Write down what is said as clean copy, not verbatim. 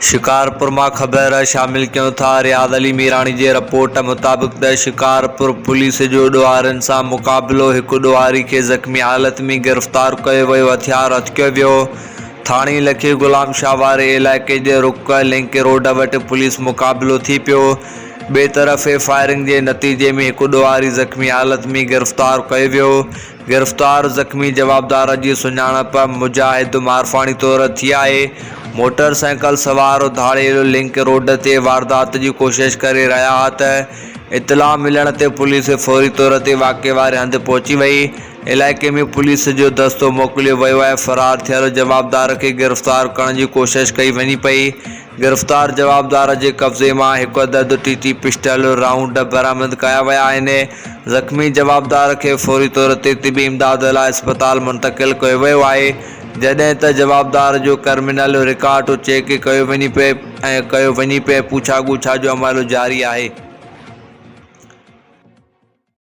شڪارپور مان خبر شامل ڪيون ٿا رياض علي ميراڻي جي رپورٽ مطابق ته شڪارپور پوليس جو ڏوهارين سان مقابلو هڪ ڏوهاري کي زخمي حالت ۾ گرفتار ڪيو ويو هٿيار هٿ ڪيو ويو ٿاڻي لکي غلام شاهه واري علائقي جي رڪ لنڪ روڊ وٽ پوليس مقابلو ٿي پيو ٻئي طرف فائرنگ جي نتيجي ۾ هڪ ڏوهاري زخمي حالت ۾ گرفتار ڪيو ويو گرفتار زخمي جوابدار جي سڃاڻپ مجاهد مارفاڻي طور ٿي آهي. موٽر سائيڪل سوار ڌاڙيل لنڪ روڊ تي واردات جي ڪوشش ڪري رهيا ها ته اطلاع ملڻ تي پوليس فوري طور تي واقعي واري هنڌ پهچي وئي. علائقي ۾ پوليس جو دستو موڪليو ويو ۽ فرار ٿيل جوابدار کي گرفتار ڪرڻ جي ڪوشش ڪئي وڃي پئي. گرفتار جوابدار جي قبضي مان هڪ عدد ٽي ٽي پسٽل رائونڊ برآمد ڪيا ويا آهن، زخمي جوابدار کي فوري طور تي طبي امداد لاء اسپتال منتقل ڪيو ويو آهي، جڏهن ته جوابدار جو ڪرمنل رڪارڊ چيڪ ڪيو وڃي پئي ۽ ڪيو وڃي پئي پڇا ڳڇا جو عمل جاري آهي.